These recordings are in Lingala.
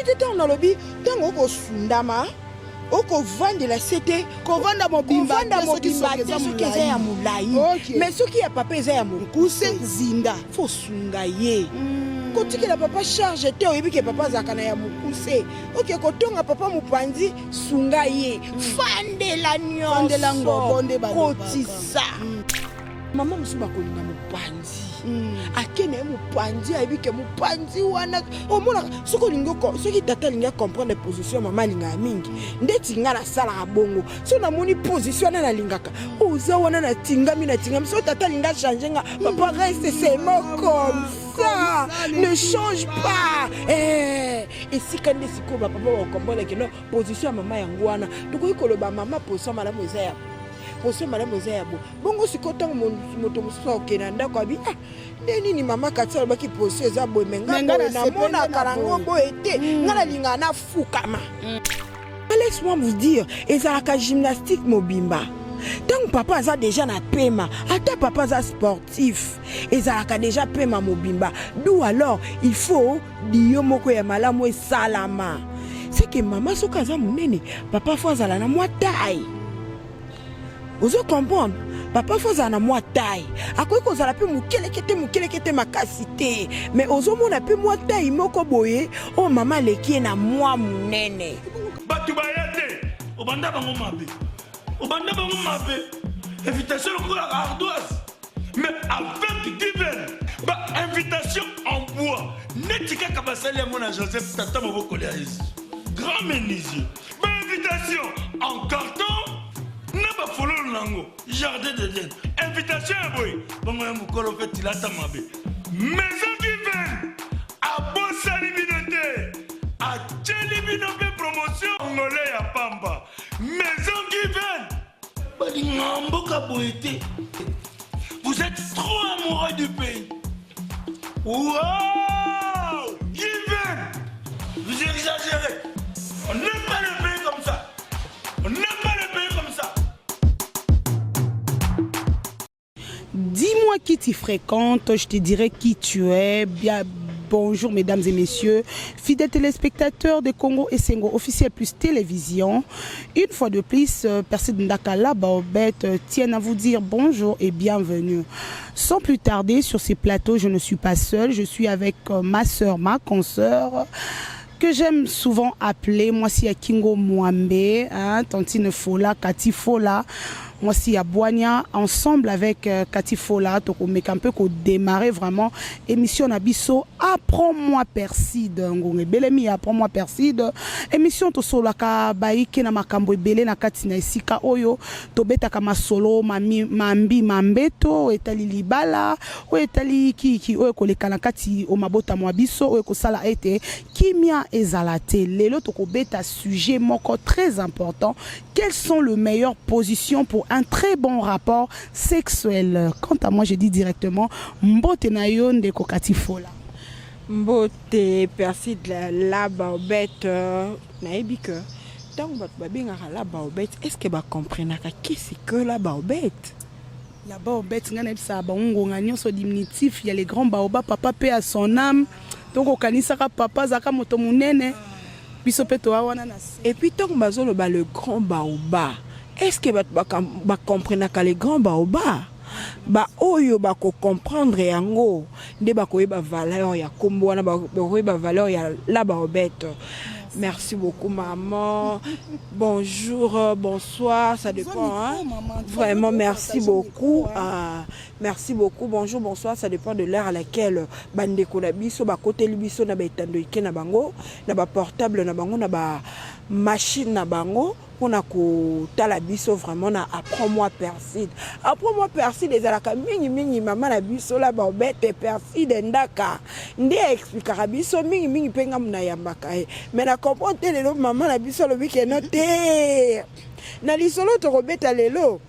te. Ntango nalobi, ntango okosundama, okovandela se te. Kovanda mobimba. Kovanda te soki mobimba soki te eza soki eza ya molai. Molai. Mais soki ya papa eza ya mokuse, zinda. Faut sunga ye. Kotikela papa charge te. Oyebi ke papa azalaka na ya mokuse, oke kotonga papa mopanzi, sunga ye. Fandela. Fandela ngobo nde Nyonso. Balobaka. Kotisa. Mama mosusu bakolinga mopanzi. Ake na ye mopanzi, ayebi ke mopanzi wana omonaka. Soki olingi soki tata alingi acomprendre position ya mama, alingaka mingi. Ndeti nga nasalaka bongo, so namoni position wana nalingaka, oza wana natingami, natingami. So tata alingi achange nga, papa, reste seulement comme ça, ne change pas. Esika nde sikoyo bapapa bacomprendre ke non, position ya mama yango wana. Tokoki koloba mama, position malamu eza ya position malamu eza ya bo bongo. Sikoyo ntango moto mosusu akokende na ndako, abi: "Ah, nde nini mama Kati alobaki position eza boye, me Me nga nga boye nasepeli namonaka na nango boye." Boye te, nga nalingaka nafukama. Laisse-moi vous dire, ezalaka gymnastique mobimba. Ntango papa aza déjà na pema, ata papa aza sportif, ezalaka déjà pema mobimba. D'où alors il faut dio moko ya malamu esalama. C'est que mama soki aza monene, papa faut azala na mwa taille. Ozo comprendre? Papa faut azala na mwa taille. Akoki kozala mpe mokeleke te, mokeleke te makasi te, mais ozomona mpe mwa taille moko boye oyo mama aleki ye na mwa monene. Bato baya te, obanda bango mabe, obanda bango mabe. Invitation lokola ardoise, mais avec Given, bainvitation en bois neti kaka basali yango na Joseph, tata mobokoli ya Yesu, grand menuisier. Bainvitation en carton na bafololo nango, jardin d'Eden. Invitation ya boye bongo ya mokolo mpe tilata mabe. Maison Given abosani bino te, atieli bino mpe promotion ngole ya pamba. Maison Given balinga mboka boye te. Vous êtes trop amoureux du pays. Wow, Given, vous exagérez. On n'aime pas le pays comme ça, on n'aime pas le pays comme ça. Dis-moi qui tu fréquentes, je te dirai qui tu es. Bien, bonjour mesdames et messieurs, fidèles téléspectateurs de Congo Essengo officiel plus télévision. Une fois de plus, Perside Ndakala Baobet tiennent à vous dire bonjour et bienvenue. Sans plus tarder, sur ces plateaux, je ne suis pas seule, je suis avec ma soeur, ma consoeur, que j'aime souvent appeler mwasi ya Kingo Mwambe, hein, Tantine Fola, Kati Fola, mwasi ya Boigna, ensemble avec Kati Fola, tokomeka un peu démarrer vraiment émission na biso Apprends-moi Perside, ngonga ebelemi, Apprends-moi Perside, émission tosolaka baike na makambo ebele na kati na esika oyo tobetaka masolo mami, mambi mambeto etali libala, oyo etali kiki oyo ekoleka na kati o mabota mwa biso, oyo ekosala ete kimia ezala te. Lelo tokobeta sujet moko très important: quelles sont les meilleures positions pour un très bon rapport sexuel? Quant à moi, je dis directement mbote na yo, ndeko Kati Fola. Mbote Perside la Baobet. Nayebi ke ntango bato babengaka la Baobet, est ce que bacomprenaka qu'est-ce que la Baobet? La Baobet, ngai nayebisaka bango ngonga nyonso, diminutif ya le grand baoba, papa mpe ya son âme. Donc okanisaka papa azalaka moto monene, biso mpe toa wana na se. Et puis ntango bazoloba le grand baoba, est ce que bato bacomprenaka le grand baoba? Baoyo bakocomprendre yango nde bakoyeba valeur ya nkombo wana, bakoyeba valeur ya la Baobet. Merci beaucoup maman. Bonjour, bonsoir, ça dépend, hein? Vraiment merci beaucoup. Ah, merci beaucoup. Bonjour, bonsoir, ça dépend de l'heure à laquelle bandeko na biso bakoteli biso na baetando ike na bango, na baportable na bango, na bamachine na bango, mpona kotala biso vraiment na Apprends-moi Perside. Apprends-moi Perside ezalaka mingimingi mama na biso la Baobete Perside Ndaka nde aexplikaka biso mingimingi, mpe ngamu nayambaka ye. Mais na comprendre te, lelo mama na biso alobi keno te, na lisolo tokobeta lelo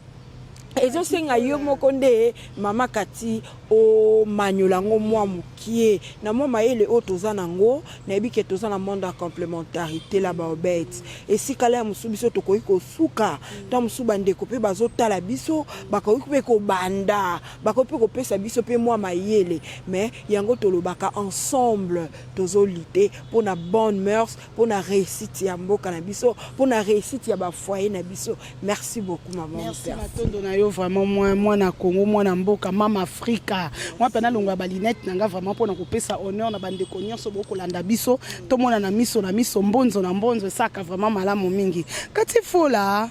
ezosenga yo moko nde mama Kati omanyola yango mwa moke. mokie na mwa mayele oyo toza nango. Nayebi ke toza na monde ya complémentarité la baobete, esika la ya mosusu biso tokoki kosuka. Ntango mosusu bandeko mpe bazotala biso, bakoki mpe kobanda, bakoki mpe kopesa biso mpe mwa mayele. Mais yango tolobaka, ensemble tozolutter mpona bonne mœurs, mpona réussite ya mboka na biso, mpona réussite ya bafoyer na biso. Merci beaucoup, mama. Merci, matondo na yo vraiment, mwana Congo, mwana mboka, mama Afrika. Mwa mpe nalongwa balunettes na nga vraiment mpona kopesa honneur na bandeko nyonso bokolanda biso. Tomona na miso na miso, mbonzo na mbonzo, esaka vraiment malamu mingi. Kati Fola,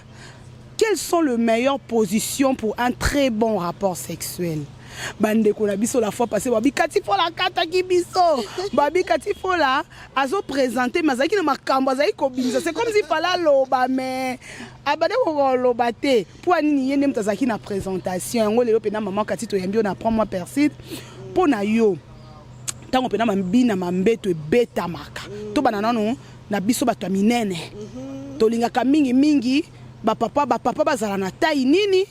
quelles sont les meilleures positions pour un très bon rapport sexuel? Bandeko na biso, la fois passée babi Kati Fola akataki biso, babi Kati Fola azoprésente, mais azalaki na makambo azalaki kobimisa. C'est comme si fallait aloba, mais abande koloba te. Mpo anini? Ye nde moto azalaki na présentation yango. Lelo mpena mama Kati, toyambi yo na Prends moi Perside mpo na yo. Ntango mpena mabina mambeto ebetamaka, tobanda nano na biso bato ya minene. Tolingaka mingimingi bapapa, bapapa bazala na taille nini?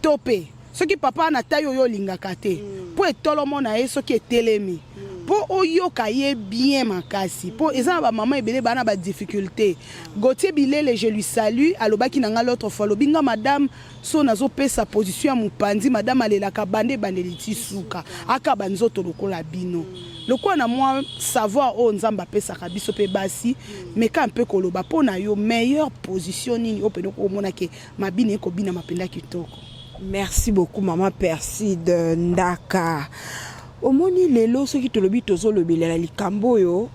To mpe soki papa na taille oyo olingaka te, mpo etolomo na ye soki etelemi, mpo oyoka ye bien makasi, mpo eza na bamama ebele baa na badifficulté. Gautier Bilele, je lui salue, alobaki na nga l'autre fois, alobi nga: "Madame, so nazopesa position ya mopanzi, madame alelaka bande ebandeli ti suka, aka banzoto lokola bino, lokola na mwa savoir oyo Nzambe apesaka biso mpe basi." Meka mpe koloba mpo na yo, meilleure position nini oyo pene okomona ke mabina ekobina mapenda kitoko? Merci beaucoup, mama Perside Ndaka. Omoni, lelo soki tolobi, tozolobelela likambo oyo,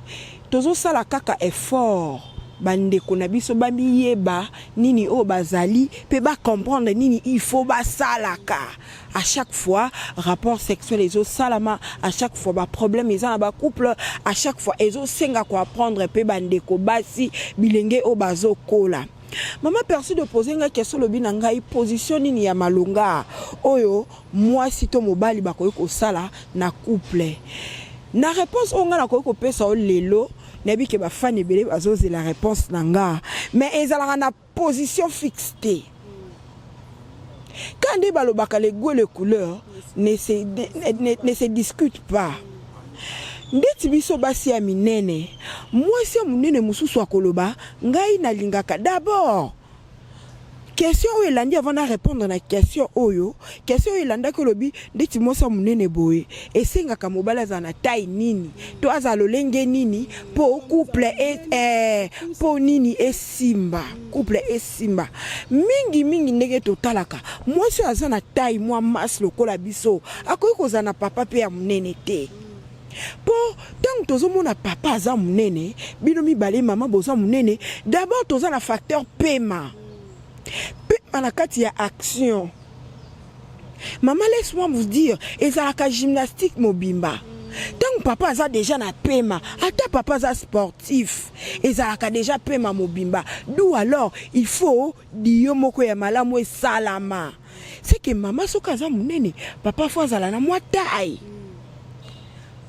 tozosala kaka effort bandeko na biso bamiyeba nini oyo bazali mpe bacomprendre nini il faut basalaka. À chaque fois rapport sexuel ezosalama, à chaque fois baproblème eza na bacouple, à chaque fois ezosenga koapprendre mpe bandeko basi, bilenge oyo bazokola. Mama Perside opose ngai question, olobi na ngai position nini ya malonga oyo mwasi to mobali bakoki kosala na couple. Na réponse oyo ngai nakoki kopesa yo lelo, nayebi ke bafani ebele bazozela réponse na nga, mais ezalaka na position fixe te. Quand nde balobaka le goût et le couleur ne se discute pas. Ndeti biso basi ya minene, mwasi ya monene mosusu akoloba: "Ngai nalingaka." D'abord question oyo elandi, avant na répondre na question oyo, question oyo elandaki, olobi ndeti mwasi ya monene boye esengaka mobali azala na taille nini to azala lolenge nini mpo couple mpo nini esimba, couple esimba. Mingimingi ndenge totalaka, mwasi oyo aza na taille mwa masse lokola biso akoki kozala na papa mpe ya monene te, mpo ntango tozomona papa aza monene, bino mibale mama boza monene, d'abord toza na facteur pema, pema na kati ya action. Mama, laisse-moi vous dire, ezalaka gymnastique mobimba. Ntango papa aza déjà na pema, ata papa aza sportif, ezalaka déjà pema mobimba. D'où alors il faut dio moko ya malamu esalama. C'est que mama soki aza monene, papa faut azala na mwa taille.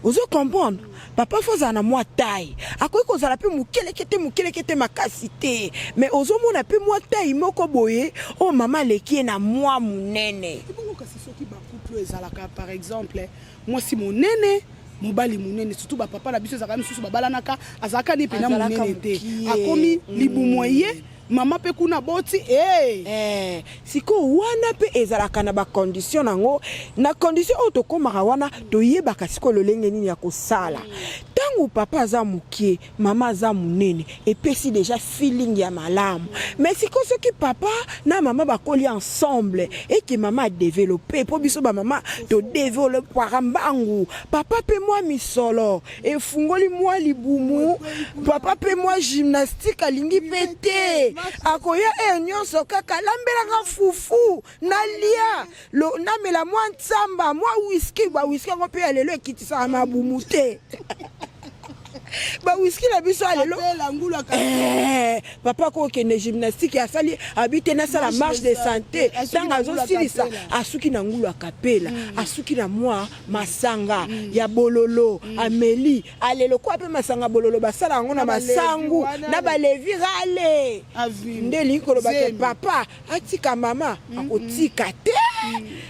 Ozo comprendre? Papa faut azala na mwa taille, akoki kozala mpe mokeleke te, mokeleke te makasi te, mais ozomona mpe mwa taille moko boye oyo mama aleki ye na mwa monene. Ebongo kasi soki bacouple ezalaka, par exemple mwasi monene, mobali monene, surtout bapapa na biso ezalaka misusu babalanaka, azalaka ne mpena Azalaka monene te, mokie. Akomi libumu, ye mama mpe kuna boti e. Sikoyo wana mpe ezalaka na bacondition nango. Na condition oyo tokómaka wana, toyebaka sikoyo lolenge nini ya kosala. Ntango papa aza mokie, mama aza monene, epesi déjà feeling ya malamu. Mais sikoyo soki papa na mama bakoli ensemble, eke mama adéveloppe, mpo biso bamama todéveloppaka mbangu, papa mpe mwa misolo efungoli mwa libumu, papa mpe mwa gymnastique alingi mpe te, akoya e nyonso kaka alambelaka fufu, nalia, namela mwa ntsamba, mwa whisky. Bawiski yango mpe ya lelo ekitisaka mabumu te. Bawiski na biso ya lelo. Kapela, ngulu ya kapela. Eh, papa akokende gymnastique, asali abi te nasala marche de santé. Asuki ntango na ngulu ya azosilisa, kapela. Asuki na ngulu ya kapela, asuki na mwa masanga ya bololo, ameli alelo kwa mpe masanga bololo basala yango na Na balevi masangu wana. na balevi rale. Avimbi. Nde elingi koloba ke Zemi. papa atika mama, akotika te,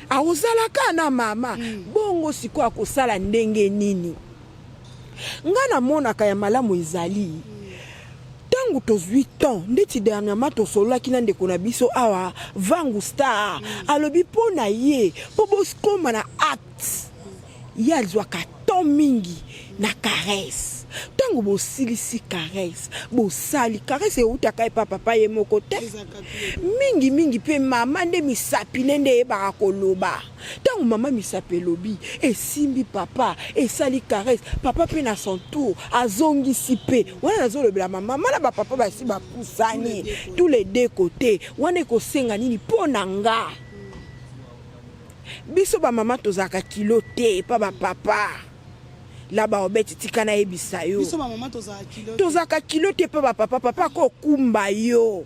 akozalaka na mama. Bongo sikoyo akosala ndenge nini? Nga namonaka ya malamu ezali ntango tozwi temps. Ndeti dernièrement tosololaki na ndeko na biso awa, Vangu Star, alobi mpo na ye, mpo bokóma na acte, ye azwaka temps mingi na caresse. Ntango bosilisi caresse, bosali caresse, eutaka epa papa ye moko te. Ezalaka te. Mingimingi mpe mama nde misapi ne nde eyebaka koloba. Ntango mama misapi elobi, esimbi papa, esali caresse, papa mpe na son tour azongisi mpe. Wana nazolobela mama na bapapa basi bapusani tous les deux côtés. Wana ekosenga nini mpo na nga? Biso bamama tozalaka kilo te epa bapapa la baobeti. Tika nayebisa yo. Biso bamama tozala kilo. Tozalaka kilo te mpe bapapa. Papa akokumba yo,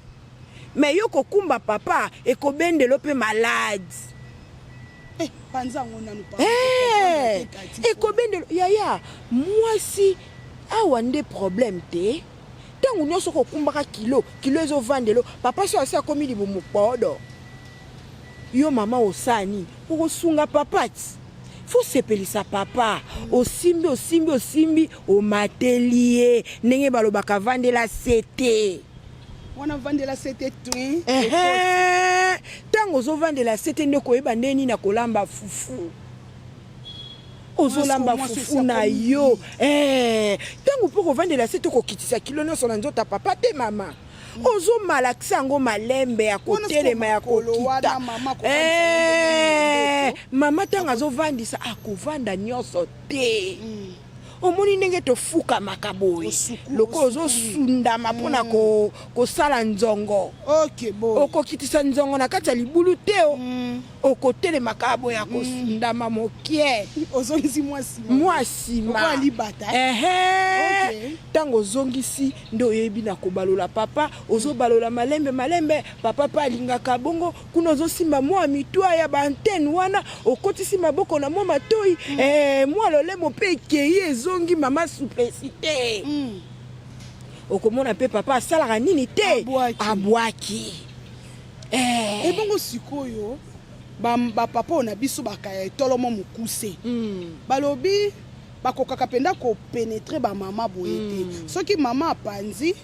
me yo kokumba papa ekobendelo mpe malade. Eh, panza yango nanu pa. Eh, ekobendelo yaya mwasi awa nde problème te. Ntango nyonso kokumbaka kilo, kilo ezovandelo papa. So asi akomi libumu kpodo, yo mama osani okosunga papa ti fo sepelisa papa. Osimbi, osimbi, osimbi, omateli ye ndenge balobaka vandela se te. Wana vandela se te twin. Ehe, ntango ozovandela se te nde koyeba nde nini akolamba fufu. Ozolamba Mwasi fufu na akomi yo. Eh, ntango mpo kovandela se te, kokitisa kilo nyonso na nzoto ya papa te. Mama ozomalakisa yango malembe ya kotelema, ya makolo kokita. Wana mama akovandisa yango Eh, mama ntango azovandisa, akovanda nyonso te. Omoni ndenge tofukamaka boye, lokola ozosundama mpona kosala nzongo. Ok, bo. Okokitisa nzongo na kati ya libulu te o. Okotelemaka boye, akosundama mokie. Ozongisi mwa nsima. Mwa nsima. Lokola libata. Ehe. Ntango ozongisi nde oyebi na kobalola papa. Ozobalola malembe malembe, papa mpe alingaka bongo. Kuna ozosimba mwa mitwa ya baantenne wana, okotisi maboko na mwa matoi, eh, mwa lolemo mpe ekei ezongi. Mama souplesse te. Okomona mpe papa asalaka nini te. Abwaki. Abwaki. Eh. Ebongo sikoyo bapapa oyo na biso bakaya etolomo mokuse, balobi bakokaka mpenza kopénétrer bamama boye te. Soki mama apanzi,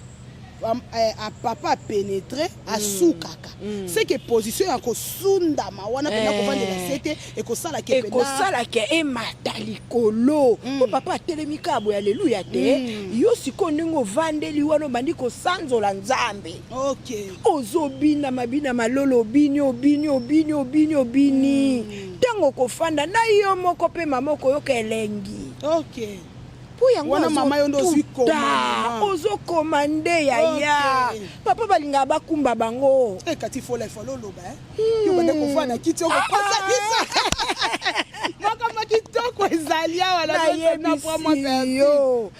papa apénétrer, asukaka seke position ya kosundama wana mpenza, kovandela se te ekosalaka mpenza. Ekosalaka emata likolo mpo papa atelemi kaka boye, aleluya te. Yo sikoyo ndenge ovandeli wana, obandi kosanzola Nzambe. Ozobina mabina malolo, obini, obini, obini, obini, obini. Ntango okofanda na yo moko mpe mama okoyoka elengi. Mpo yango Wana mama yo nde ozwi azotuta. commandement. Ozokoma nde yaya. Papa balingaka bakumba bango. Eh, kati fola efala oloba, eh? Yo bande kovanda kiti, okokosa biso makambo ya kitoko ezali awa na promo. Nayebisi yo,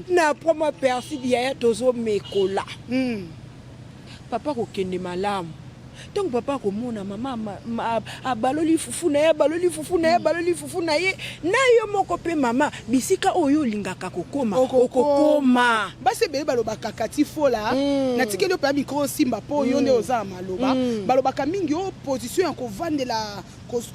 na promo Perside yaya, tozomekola. Papa kokende malamu. Ntango papa akomona mama abaloli fufu na ye, abaloli fufu na ye, abaloli fufu na ye, na yo moko mpe mama, bisika oyo olingaka kokoma, okokoma. Basi ebele balobaka kati fola. Natikeli yo mpenza micro, osimba mpo yo nde oza na maloba. Balobaka mingi o position ya kovandela,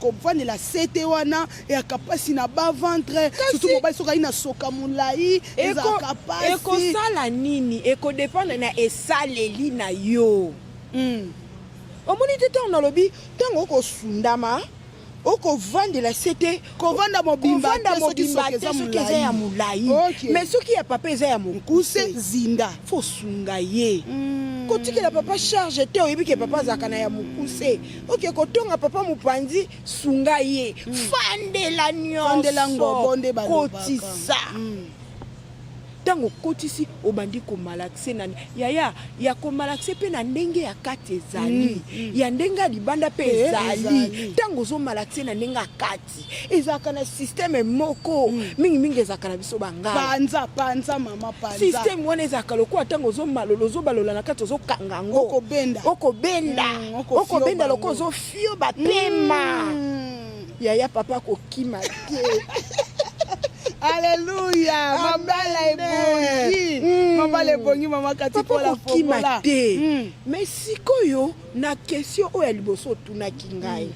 kovandela sete wana eyaka mpasi na bas-ventre, surtout mobali soki ayi na soka molai, ezalaka mpasi. Ekosala nini? Ekodépendre na esaleli na yo. Omoni te, ntango nalobi, ntango okosundama, okovandela se te. Kovanda mobimba kovanda te soki mobimba soki te eza soki eza ya molai. Mais soki ya papa eza ya mokuse, mokuse, zinda. Fo sunga ye. Kotikela papa charge te. Oyebi ke papa azalaka na ya mokuse, oke kotonga papa mopanzi, sunga ye, fandela Fandela nyonso. Ngobo nde balobaka. Kotisa. Ntango okotisi, obandi komalaxer na yaya ya komalaxer mpe na ndenge ya kati ezali, ya ndenge ya libanda mpe ezali. Ntango ozomalaxer na ndenge ya kati, ezalaka na système moko, mingimingi ezalaka na biso bangala. Panza, panza, mama, panza. Système wana ezalaka lokola ntango ozomalola, ozobalola na kati, ozokanga yango. Okobenda. Okobenda. Okobenda lokola ozofioba pema. Yaya, papa kokima te. Alleluya, mabala ebongi, mabala ebongi, mama Kati. Papa kokima te. Mais sikoyo, na question oyo ya liboso otunaki ngai,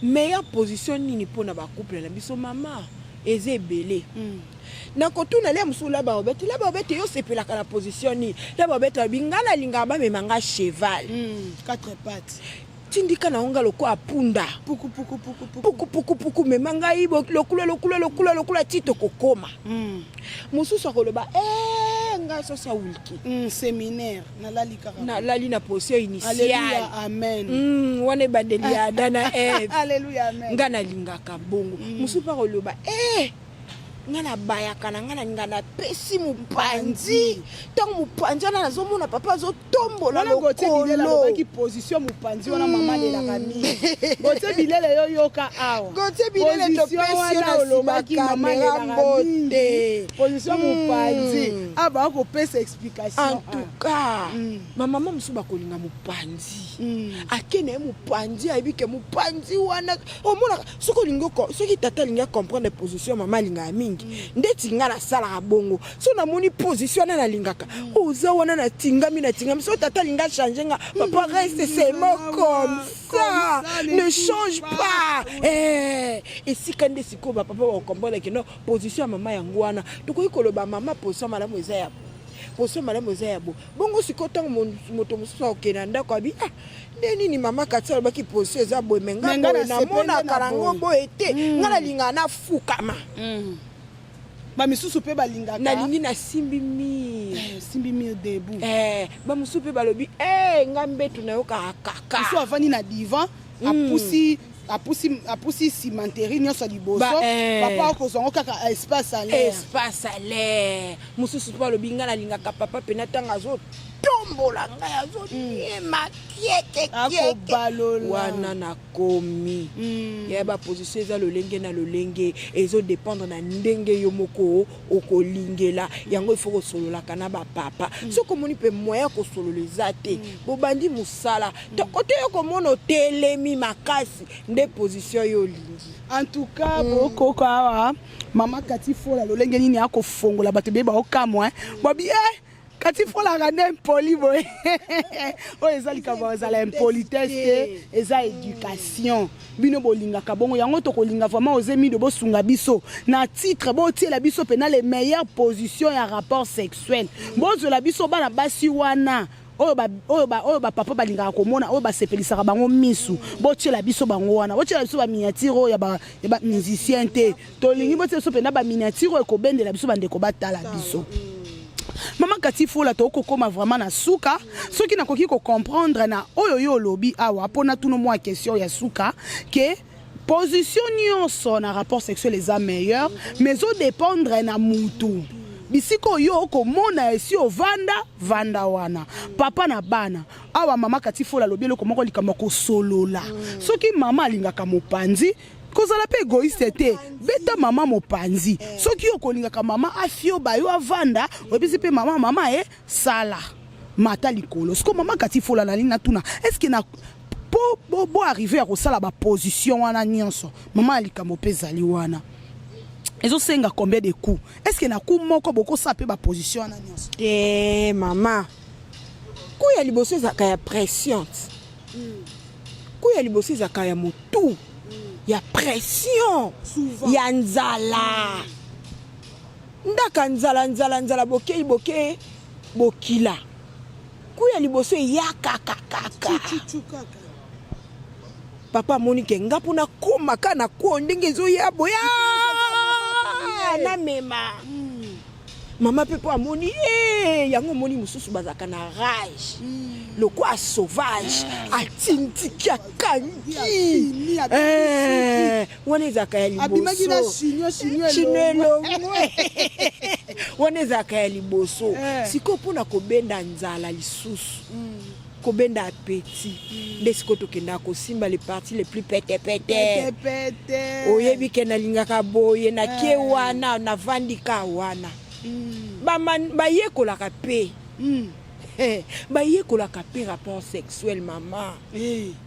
meilleure position nini mpona bacouple na biso, mama, eza ebele. Nakotuna le mosusu la baobete, la baobete, yo osepelaka na position nini? La baobete alobi: ngai nalingaka bamema nga cheval. Quatre pattes. Tindika na ngo nga lokola punda. Puku puku puku puku. Puku puku puku, mema ngai lokula lokula lokula lokula ti tokokoma. Mosusu akoloba: e ngai soso awuliki. Séminaire, nalali kaka. Nalali na position initiale. Alléluia, amen. Wana ebandeli ya Adam na Eve. Alléluia, amen. Ngai nalingaka bongo. Mosusu mpe akoloba: e ngai nabayaka na ngai, nalinga napesi mopanzi. Ntango mopanzi wana nazomona papa azotombola Wana Gautier Bilele lokolo. Alobaki position mopanzi wana, mama alelaka mingi. Gautier Bilele, yo yoka awa. Gautier Bilele, Position topesi yo wana na nsima olobaki mama kamera. alelaka mingi. Mbote. Position mopanzi aba akopesa explication. En tout cas, bamama mosusu bakolinga mopanzi. Ake na ye mopanzi, ayebi ke mopanzi wana omonaka soki olingi soki tata alingi acomprendre position mama alingaka mingi. Ndeti nga nasalaka bongo, so namoni position wana nalingaka, oza wana natingami, natingami. So tata alingi achange nga: papa, reste seulement comme ça, ne change pas. Eh, esika nde sikoyo bapapa bacomprendre ke non, position ya mama yango wana. Tokoki koloba: mama, position malamu eza ya position malamu eza ya bo bongo. Sikoyo ntango moto mosusu akokende na ndako, abi: ah, nde nini mama Kati alobaki position eza boye, me nga boye namonaka nango boye te, nga nalingaka nafukama. Bamisusu mpe balingaka nalingi nasimbi mur. Simbi mur debout. Eh, bamosusu mpe balobi: e nga mbetu nayokaka kaka. Mosusu avandi na divan, apusi apusi apusi cimenterie nyonso ya liboso. Papa akozwa yango kaka espace à l'air. Espace à l'air. Mosusu mpe alobi: ngai nalingaka papa pena ntango azotombola ngai, azoniema kiekekieke. Akobalola. Wana nakomi ya baposition eza lolenge na lolenge, ezodépendre na ndenge yo moko okolingela yango. Ifo kosololaka na bapapa. Soki omoni mpe moyen ya kosolola eza te, bobandi mosala kote yo komona otelemi makasi nde position yo olingi. En tout cas, bokoko awa mama Kati Fola, lolenge nini akofongola bato beye baokamwa, bobi e Kati Folaka nde impoli boye. Oyo eza likambo ezala impolitesse te, eza éducation. Bino bolingaka bongo, yango tokolinga vraiment ozemido bosunga biso na titre, botiela biso mpena les meilleures positions ya rapport sexuel. Bozwela biso bana basi wana oyo oyo bapapa balingaka komona, oyo basepelisaka bango misu. Botiela biso bango wana, botiela biso baminiature oyo ya bamusicien te. Tolingi botiela biso mpena baminiature oyo ekobendela biso bandeko batala biso. Mama Kati Fola, tokokóma vraiment na suka. Soki nakoki kocomprendre na oyo yo olobi awa, mpona tuna mwa question ya suka, ke position nyonso na rapport sexuel eza meilleur, mais ezodépendre na mutu. Bisika oyo okomona esi ovanda vanda wana, papa na bana awa, mama Kati Fola alobi eloko moko, likambo ya kosolola. Soki mama alingaka mopanzi, kozala mpe égoïste te, beta mama mopanzi. Soki yo kolingaka mama afioba yo avanda, oyebisi mpe mama: mama e sala mata likolo. Siko mama Kati Fola, nalingi natuna: est ce que na po bo arrive ya kosala baposition wana nyonso, mama ya likambo mpe ezali wana, ezosenga combien de coups? Est ce que na coup moko bokosala mpe baposition wana nyonso? Te mama, coup ya liboso ezalaka ya pression. Coup ya liboso ezalaka ya motu, ya pression. Souvent. Ya nzala, ndaka nzala, nzala, nzala, bokei boke bokila. Coup ya liboso eyakaka kaka. Chuchu kaka. Papa amoni ke nga mpona koma kaka na ko ndenge ezoya boya namema. Mama mpe mpo amoni e yango, omoni mosusu bazalaka na rage lokwa sauvage, atindiki, akangi. Wana ezalaka ya liboso, chino elongwe. Wana ezalaka ya liboso. Sikoyo mpona kobenda nzala lisusu, kobenda appétit, nde sikoyo tokendaka kosimba les parties les plus petepete. Oyebi ke nalingaka boye, nakie wana, navandi ka wana. Bayekolaka mpe, bayekolaka mpe rapport sexuel, mama.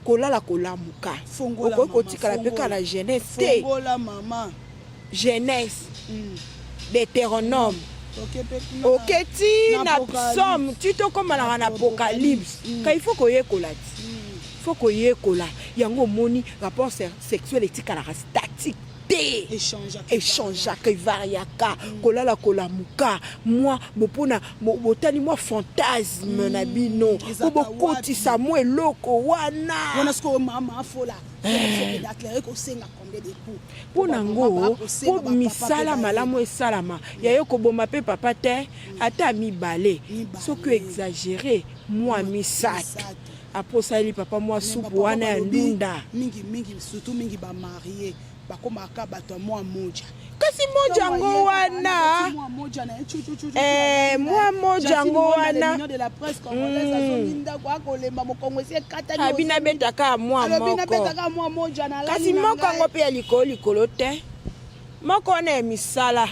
Kolala, kolamuka, okoki kotikala mpe kaka na jeunesse te. Jeunesse, Deutéronome, oketi na Psaume ti tokomalaka na Apocalypse. Ka il faut koyekola ti faut koyekola yango. Omoni, rapport sexuel etikalaka statique te, echangeaka, evariaka. Kolala, kolamuka, mwa bopona botali mwa fantasme na bino po bokotisa mwa eloko wana. Wana sikoyo, mama afola kosenga combien de coups? Mpo nango, mpo misala malamu esalama, ya yo koboma mpe papa te, ata mibale, soki exagéré mwa misato. Apo osaleli papa mwa supu wana ya ndunda. Mingimingi, surtout mingi bamarie bakomaka bato ya mwa moja. Kasi moja yango wana, mwa moja yango wana, abi nabetaka mwa moko, kasi moko yango mpe ya likolo likolo te, moko wana ya misala.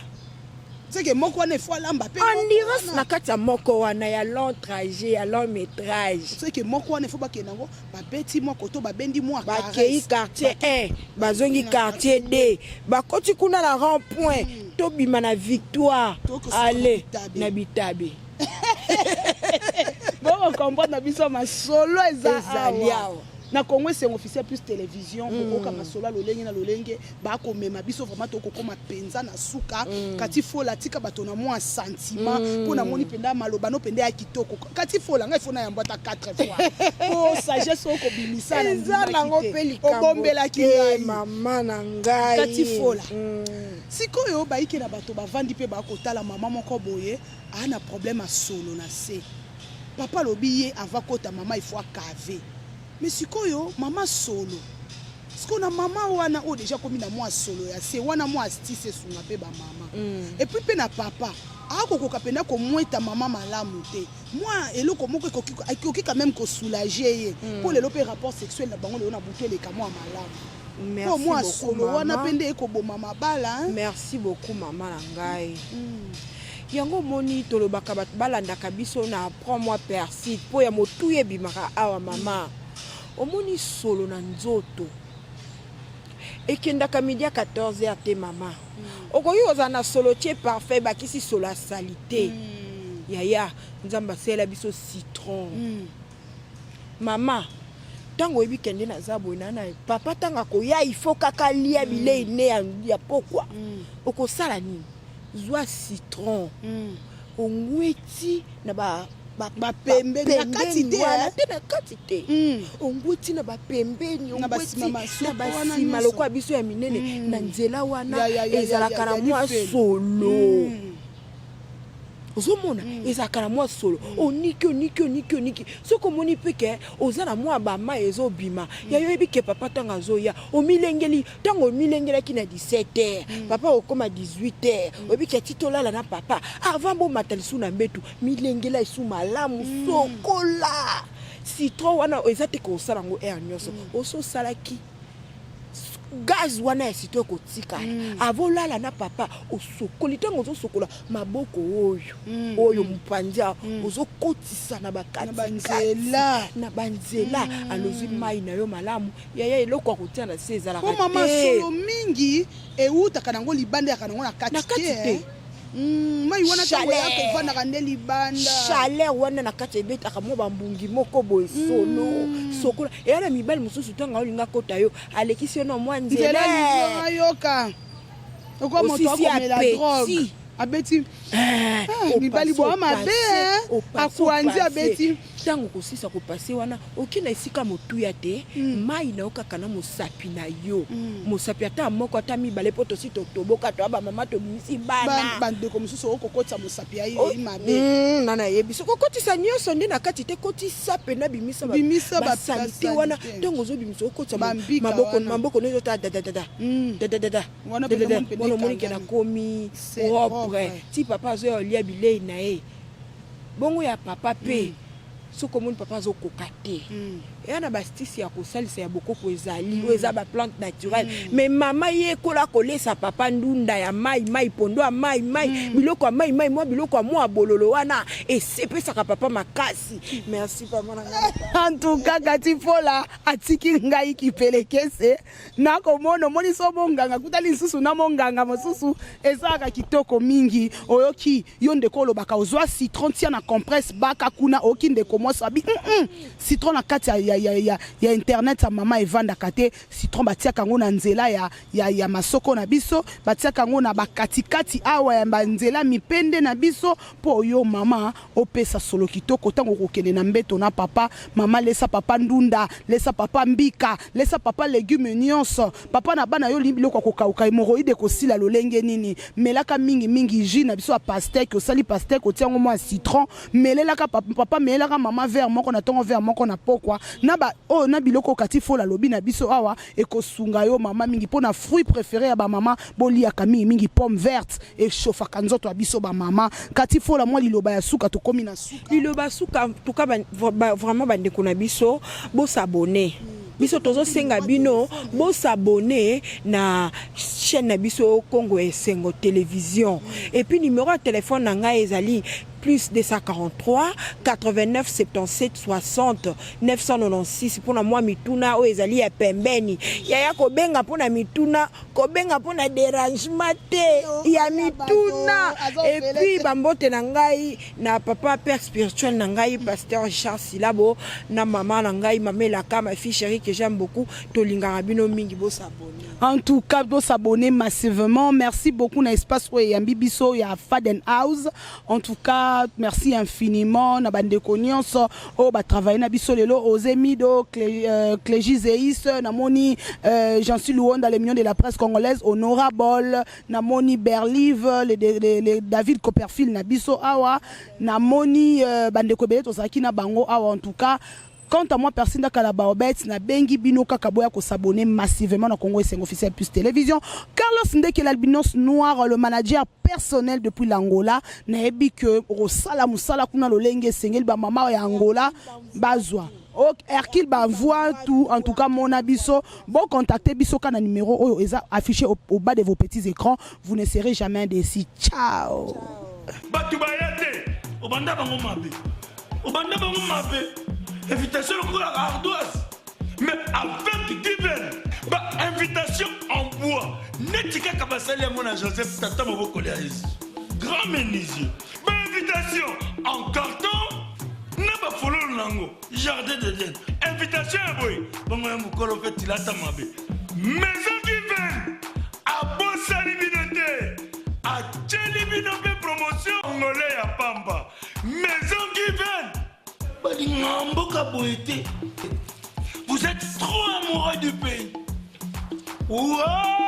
Seke moko wana efo alamba mpe. Endurance na kati ya moko wana ya long trajet, ya long métrage. Seke moko wana efo bakende yango, babeti mwa koto, babendi mwa. Bakei quartier 1, bazongi quartier 2, bakoti kuna na rond point, tobima na Victoire, ale na Bitabe. Boko comprendre na biso masolo eza awa na Congo Esengo Officiel Plus Télévision. Kokoka masolo ya lolenge na lolenge bakomema biso, vraiment tokokoma mpenza na suka. Kati Fola, tika bato na mwa sentiment, mpo namoni mpenza maloba no mpenza ya kitoko. Kati Fola, ngai fo na yambo ata 4 fois, po sagesse oyo kobimisa. Eza nango mpe likambo. Obombelaki ngai. Mama na ngai. Kati Fola, sikoyo bayike na bato bavandi mpe bakotala mama moko boye aa na problème ya solo na se. Papa alobi ye ava kota mama, il faut akave. Mais sikoyo mama solo, sikoyo na mama wana oyo deja komi na mwa solo ya se wana, mwa astuce esunga mpe bamama. Et puis mpe na papa akokoka mpenza komweta mama malamu te, mwa eloko moko ekoki quand même kosoulager ye, mpo lelo mpe rapport sexuel na bango lelo na butu eleka mwa malamu, mpo mwa solo wana mpe nde ekoboma mabala. Merci beaucoup, mama na ngai. Yango omoni, tolobaka bato balandaka biso na prend moi persil mpo ya motuya ebimaka awa. Mama, omoni, solo na nzoto ekendaka midi ya 14 heures te. Mama, okoki kozala na solo tie parfait, bakisi solo ya saleté. Yaya, Nzambe asalela biso citron. Mama, ntango oyebi kende naza boye na na papa, ntango akoya, il faut kaka lia bilei ne ya pokwa. Okosala nini? Zwa citron, ongweti na ba bapembeni, na kati te. Wana te, na kati te. Ongweti na bapembeni, ongweti na basima lokola biso ya minene na nzela wana ezalaka na mwa solo. Ozomona, ezalaka na mwa solo. Oniki, oniki, oniki, oniki. Soki omoni mpe ke oza na mwa bamai ezobima ya yo, oyebi ke papa ntango azoya, omilengeli. Ntango omilengelaki na 17 heures, papa okóma 18 heures, oyebi ke ti tolala na papa, avant bomata lisu na mbetu, milengela esu malamu, sokola. Citron wana eza te kosala yango heure nyonso. Ososalaki gaz wana ya citron ekotikala. Avant olala na papa, osokoli. Ntango ozosokola maboko oyo, oyo mopanzi awa, ozokotisa na bakatikati na banzela, alozwi mai na yo malamu. Yaya, eloko ya kotia na se ezalaka. Po mama, solo mingi ewutaka nango libanda, yaka nango na kati te. Mai wana ntango yaka, evandaka nde libanda. Chaleur wana na kati ebetaka mwa bambungi moko boye, solo sokola eya na mibali mosusu, ntango aolinga kota yo, alekisi yo na mwa nzela. Ayoka okwa moto akomela drogue, abeti mibali boa mabe, akwanzi, abeti. Ntango okosisa kopase wana, oke na esika motuya te, mai na yo kaka na mosapi na yo, mosapi ata moko ata mibale, mpo tosi totoboka, toya bamama, tobimisi bana. Bandeko mosusu okokotisa mosapi ya ye mabe. Na nayebi soki okotisa nyonso nde na kati te, kotisa pena, bimisa Bimisa basaleté wana. Basaleté. Ntango ozobimisa, okotisa Bambika maboko wana. Maboko no ezota dadadada dadadada Wana mpenza dadada moni pene wana omoni ke ekangami. Nakomi C'est propre. Propre. Ti papa azoya olia bilei na ye bongo ya papa mpe, soki omoni papa azokoka te, eya na bastisi ya kosalisa ya bokoko, ezali oyo eza baplante naturelle. Mais mama yekola kolesa papa ndunda ya mai mai, pondo ya mai mai, biloko ya mai mai, mwa biloko ya mwa bololo wana esepesaka papa makasi. Merci, papa na ngai. En tout cas, Kati Fola atiki ngai kipelekese nakomona. Omoni so monganga kutali lisusu na monganga mosusu, ezalaka kitoko mingi. Oyoki yo ndeko, olobaka ozwa citron, tia na compresse, baka kuna. Oyoki ndeko mwasi abi citron na kati ya internet ya mama evandaka te. Citron batiaka yango na nzela ya masoko na biso, batiaka yango na bakatikati awa ya banzela mipende na biso, mpo yo mama opesa solo kitoko ntango okokende na mbeto na papa. Mama, lesa papa ndunda, lesa papa mbika, lesa papa légume nyonso. Papa na bana yo olingi biloko ya kokauka, hémorroïde ekosila lolenge nini? Melaka mingimingi jus na biso ya pastèque. Osali pastèque, otia yango mwa citron, melelaka papa, melelaka mama verre moko na ntongo, verre moko na pokwa, na ba oyo na biloko okati. Fola alobi na biso awa ekosunga yo mama mingi. Mpo na fruit préféré ya bamama, boliaka mingimingi pomme verte, echauffaka nzoto ya biso bamama. Kati Fola, mwa liloba ya suka, tokomi na suka. Liloba suka, en tout cas vraiment bandeko na biso, bos'abonner. Biso tozosenga bino bos'abonner na chaîne na biso Congo Esengo Télévision. Et puis numéro ya téléphone na ngai ezali plus 243 89 77 60 996, mpona mwa mituna oyo ezali ya pembeni. Yaya kobenga mpona mituna, kobenga mpona dérangement te, ya mituna. Et puis bambote na ngai na papa père spirituel na ngai, pasteur Richard Silabo, na mama na ngai, mama Elaka, ma fille chérie que j'aime beaucoup. Tolingaka bino mingi, bos'abonner. En tout cas, s'abonner massivement. Merci beaucoup na espace oyo eyambi biso ya Faden House. En tout cas, merci infiniment na bandeko nyonso oyo batravaille na biso lelo: Ozemido, Clégie Zeis, namoni Jansi Luonda, le million de la presse congolaise, Honorable, namoni Berlive, le David Copperfield na biso awa, namoni bandeko ebele tozalaki na bango awa. En tout cas, quant à moi, Persinda Kalabaobet, nabengi bino kaka boya s'abonner massivement na Congo Esengo Officiel Plus Télévision. Carlos Ndeke, l'albinos noir, le manager personnel depuis l'Angola, nayebi que rosala musala kuna lolenge esengeli, ba mama ya Angola bazwa. Ok, Hercule Bavoie, tout, en tout cas, mon abiso, bon, contactez biso na numéro oyo eza affiché au bas de vos petits écrans, vous ne serez jamais déçus. Ciao. Bato baya te, obanda bango mabe, obanda bango mabe, invitation lokola ardoise, mais avec divin bainvitation en bois neti kaka basali yango na Joseph, tata mobokoli ya Yesu, grand menuisier. Bainvitation en carton na bafololo nango, jardin d'Eden, invitation ya boye bongo ya mokolo mpe tilata mabe. Maison Given abosani bino te, atieli bino mpe promotion ngole ya pamba. Maison Given balinga mboka boye te. Vous êtes trop amoureux du pays. Wow!